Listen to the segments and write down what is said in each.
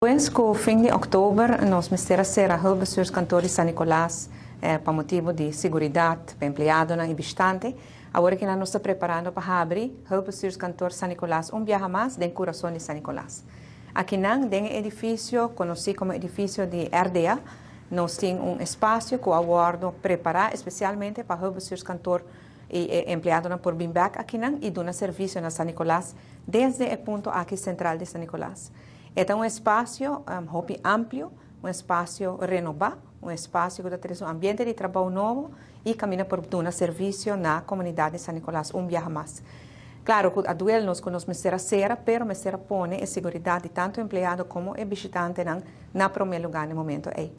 Despues cu fin di october nos mester a cera Hulpbestuurskantoor di San Nicolas pa motibo di seguridad pa empleadonan y bishitante, awor aki nos ta preparando pa habri Hulpbestuurskantoor San Nicolas un biaha mas den curason di San Nicolas. Akinan den e edificio conoci como edificio di RDA nos tin un espacio cu a wordo prepara especialmente pa Hulpbestuurskantoor y e empleadonan por bin bek akinan y duna servicio na San Nicolas desde e punto aki central di San Nicolas. E ta un espacio hopi amplio, un espacio renoba, un espacio cu ta trece un ambiente di trabou nobo y caminda por duna servicio na comunidad di San Nicolas un biaha mas. Claro cu a duel nos cu nos mester a cera, pero mester a pone e seguridad di tanto empleado como e bishitantenan na prome lugar na e momento ey.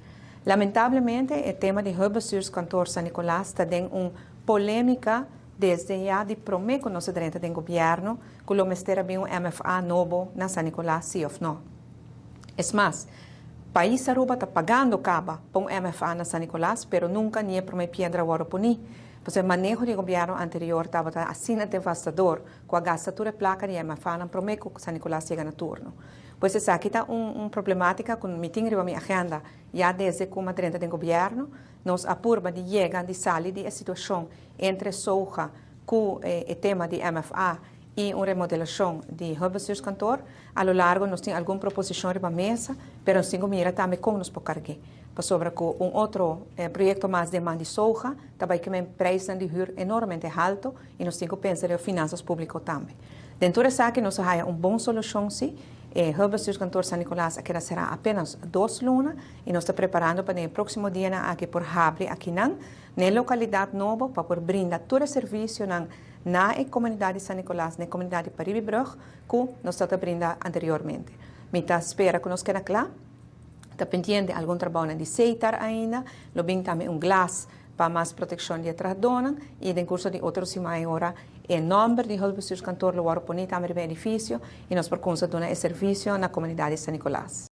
Lamentablemente e tema di Hulpbestuurskantoor San Nicolas ta den un polemica desde ya di prome cu nos a drenta den gobierno, cu lo mester a bin un MFA nobo na San Nicolas si of no. Es mas, pais Aruba ta pagando caba pa un MFA na San Nicolas, pero nunca ni e prome piedra a wordo poni. Pasobra e maneho di gobierno anterior tabata asina devastador cu a gasta tur e placa di MFA nan prome cu San Nicolas yega na turno. Pues esaki ta un problematica cu mi tin riba mi agenda ya desde cu mi a drenta den gobierno. Nos a purba di yega di sali di e situacion entre SOGA cu e tema di MFA y un remodelacion di Hulpbestuurskantoor. A lo largo nos tin algun proposicion riba mesa, pero nos tin cu mira tambe con nos por cargue. Pasobra cu un otro proyecto mas den man di SOGA ta bay keme prijsnan di huur enormemente halto y nos tin cu pensa riba finanzas publico tambe. Den tur esaki nos a haya un bon solucion si. E Hulpbestuurskantoor San Nicolas a keda cera apenas 2 luna y nos ta preparando pa den e proximo dianan aki por habri akinan na e localidad nobo pa por brinda tur e servicionan na e comunidad di San Nicolas, na e comunidad di Pariba y Brug, cu nos tabata brinda anteriormente. Mi ta spera cu nos keda cla. Ta pendiente algun trabounan di setar ainda, lo bin tambe un glas pa mas proteccion di e trahadornan y den curso di otro siman ora e nomber di Hulpbestuurskantoor lo wordo poni tambe riba e edificio y nos por cuminsa duna e servicio na comunidad di San Nicolas.